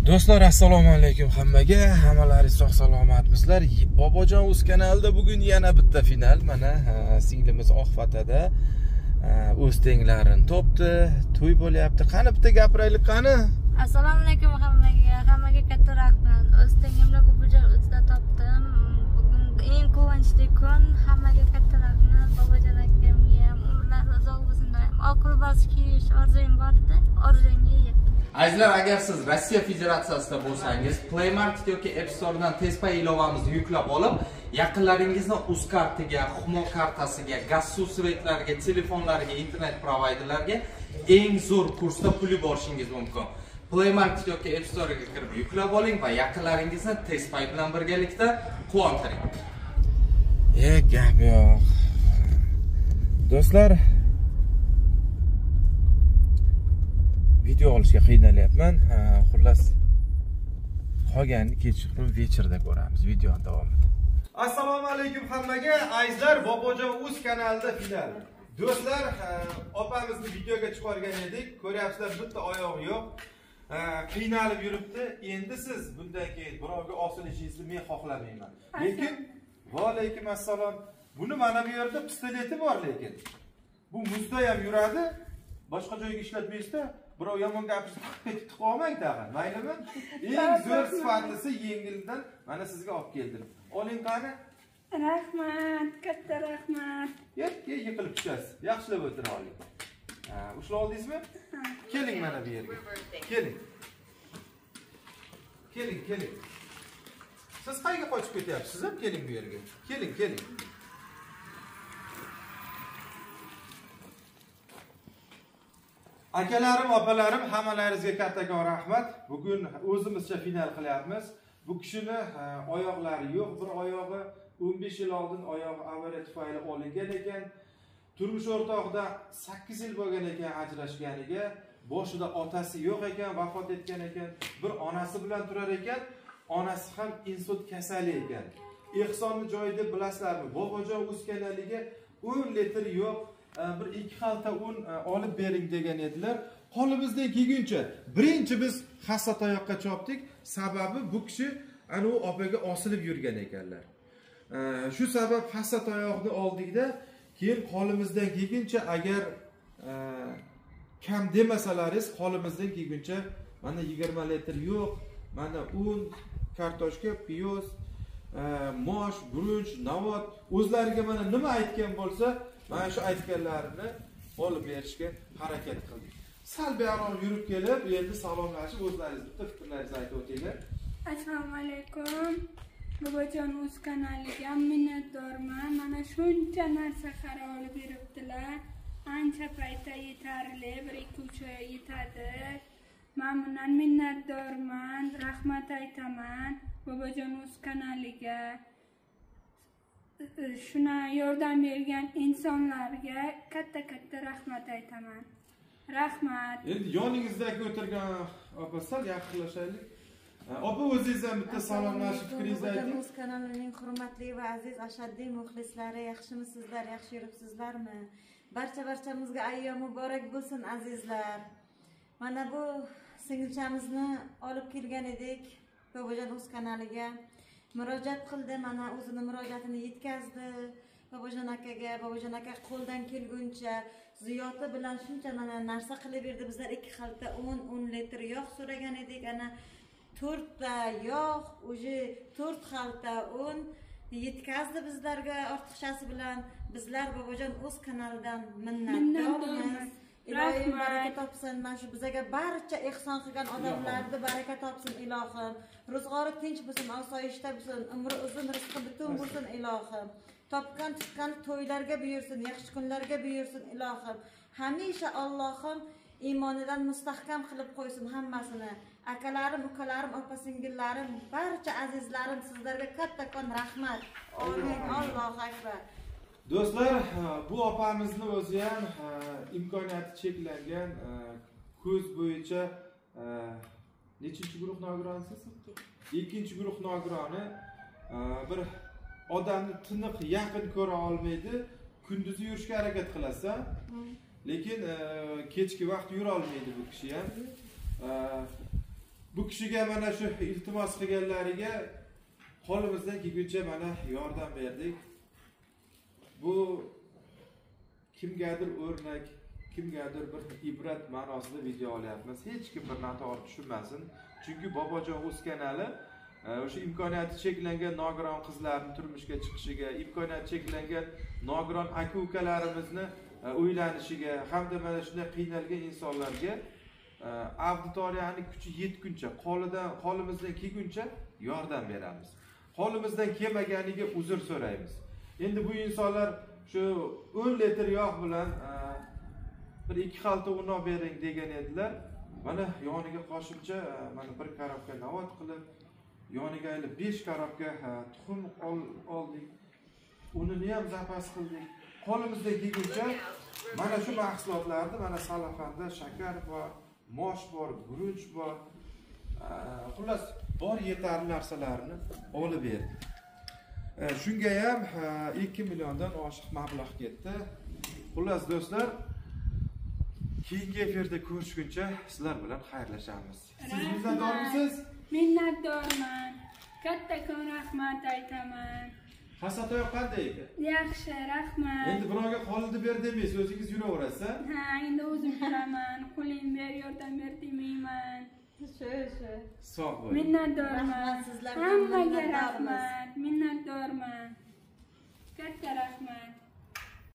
Do'stlar, assalomu alaykum hammaga. Hammalaringiz sog' salomatmisizlar? Bobojon Uz kanalida bugun yana bitta final. Mana singlimiz Oqfatada o'z tenglarini topdi. To'y bo'lyapti. Qani bitta gapiraylik qani? Assalomu alaykum hammaga. Hammaga katta rahmat. O'z tengimni Bobojon Uzda topdim. Bugun eng quvonchli kun. Hammaga katta rahmat. Bobojon akamga ham umrlari uzoq bo'lsin. Oq libos kiyish orzuyim bor edi. Orzuyimga yetdim. Azizlar, agar siz Rossiya Federatsiyasida bo'lsangiz, Play Market yoki App Store'dan TezPay ilovamizni yuklab olib, yaqinlaringizni Uzkartiga, Humo kartasiga, gaz suv svetlarga, telefonlarga, internet provayderlarga eng zo'r kursda pul yuborishingiz mumkin. Play Market yoki App Store'ga kirib yuklab oling va yaqinlaringizni TezPay bilan birgalikda quvontiring. Gap yo'q. Do'stlar, video olishga qiynalyapman. Xullas, qolganini kechqurun večerda ko'ramiz, videoni davomida. Assalomu alaykum hammaga. Azizlar, Bobojon Uz kanalida final. Do'stlar, opamizni videoga chiqargan edik. Ko'ryapsizlar, bitta oyog'i yo'q. Qiynalib yuribdi. Endi siz bundan keyin birovga osilishingizni men xohlamayman. Lekin va alaykum assalom. Buni mana bu yerda pistoleti bor lekin. Bu muzda ham yuradi. Boshqa joyga ishlatmaysizda. Birov yomon gapirsa tiqib olmang tag'in, maylimi? Eng zo'r sifatlisi yengildan mana sizga olib keldim. Oling qani. Rahmat, katta rahmat. Ye, yiqilib tushasiz. Yaxshilab o'tira oling. Ha, ushlab oldingizmi? Keling mana bu yerga. Keling. Keling, keling. Siz qayerga qochib ketyapsiz? Siz ham keling bu yerga. Keling, keling. Akalarim, opalarim, hammalaringizga kattakon rahmat. Bugun o'zimizcha final qilyapmiz. Bu kishini oyoqlari yo'q, bir oyog'i 15 yil oldin oyog'i avariya tufayli olingan ekan. Turmush o'rtog'ida 8 yil bo'lgan ekan ajrashganiga. Boshida otasi yo'q ekan, vafot etgan ekan. Bir onasi bilan turar ekan. Onasi ham insult kasali ekan. Ehsonni joyi deb bilasizlarmi? Bobojon Uz kanaliga 10 litr yo'q, bir 2 xalta un olib bering degan edilar. Qo'limizdan kelguncha birinchi biz hassa tayoqqa chopdik. Sababi bu kishi ana u opaga osilib yurgan ekanlar. Shu sabab hassa tayoqni oldikda, keyin qo'limizdan kelguncha agar kam demasalaringiz, qo'limizdan kelguncha mana 20 litr yo'q, mana un, kartoshka, piyoz, mosh, guruch, navot, o'zlariga mana nima aytgan bo'lsa, mana shu aytganlarini olib berishga harakat qildik. Sal beriroq yurib kelib, endi salomlashib, o'zlaringiz bitta fikrlaringizni aytib o'tinglar. Assalomu alaykum. Bobojon Uz kanaliga minnatdorman. Mana shuncha narsa qara olib beribdilar. Ancha paytda yetarli, 1-2-3 oy yetadi. Men bundan minnatdorman, rahmat aytaman Bobojon Uz kanaliga. Shuna yordam bergan insonlarga katta-katta rahmat aytaman. Rahmat. Endi yoningizdagi o'tirgan opa sal yaqinlashaylik. Opa, o'zingiz ham bitta salomlashib fikringizni ayting. O'z kanalining hurmatli va aziz ashaddiy muxlislari, yaxshimisizlar, yaxshi yuribsizlarmi? Barcha-barchamizga ayyom muborak bo'lsin azizlar. Mana bu singilchamizni olib kelgan edik Bobojon Uz kanaliga. Murojaat qildi, mana o'zini murojaatini yetkazdi Bobojon akaga. Bobojon aka qo'ldan kelguncha ziyoti bilan shuncha mana narsa qilib berdi. Bizlar 2 xalta un, 10 litr yog' so'ragan edik. Ana 4 ta yog', уже 4 xalta un yetkazdi bizlarga ortiqchasi bilan. Bizlar Bobojon Uz kanalidan minnatdormiz. Ilohim baraka topsin, mana shu bizaga barcha ehson qilgan odamlarni baraka topsin ilohim. Ro'zg'ori tinch bo'lsin, osoyishta bo'lsin, umri uzun, rizqi butun bo'lsin ilohim. Topgan tutgan to'ylarga buyursin, yaxshi kunlarga buyursin ilohim. Hamisha Allohim iymonidan mustahkam qilib qo'ysin hammasini. Akalarim, ukalarim, opa singillarim, barcha azizlarim, sizlarga kattakon rahmat. Amin. Allohu akbar. Do'stlar, bu opamizni o'zi ham imkoniyati cheklangan, ko'z bo'yicha nechinchi guruh nogironisiz? 2-chi guruh nogironi. Bir odamni tiniq yaqin ko'ra olmaydi. Kunduzi yurishga harakat qilasiz, lekin kechki vaqt yura olmaydi bu kishi ham. Bu kishiga mana shu iltimos qilganlariga qo'limizdan kelguncha mana yordam berdik. Bu kimgadir o'rnak, kimgadir bir ibrat ma'nosida video olyapmiz. Hech kim bir noto'g'ri tushunmasin. Chunki Bobojon o'z kanali o'sha imkoniyati cheklangan nogiron qizlarning turmushga chiqishiga, imkoniyati cheklangan nogiron aka-ukalarimizni uylanishiga hamda mana shunday qiynalgan insonlarga auditoriyaning kuchi yetguncha, qo'limizdan kelguncha yordam beramiz. Qo'limizdan kelmaganiga uzr so'raymiz. Endi bu insonlar shu 10 litr yog' bilan bir 2 xalta un olib bering degan edilar. Mana yoniga qo'shimcha mana bir korobka navot qilib, yoniga 5 korobka tuxum oldik. Unini ham zapas qildik. Qo'limizdan kelguncha mana shu mahsulotlarni, mana salafanda shakar bor, mosh bor, guruch bor. Xullas, bor yetarli narsalarni olib berdik. Shunga ham 2 milliondan oshiq mablag' ketdi. Xullas do'stlar, keyingi efirda ko'rishguncha sizlar bilan xayrlashamiz. Siz minnatdormisiz? Minnatdorman. Kattakon rahmat aytaman. Hasatoyoq qanday ekan? Yaxshi, rahmat. Endi birovga qo'lini ber demaysiz, o'zingiz yuraverasiz, ha? Ha, endi o'zim yuraman. Qo'ling ber, yordam ber demayman. Shu. Sog' bo'ling. Minnatdorman. Rahmat sizlarga. Hammaga rahmat. Minnatdorman. Katta rahmat.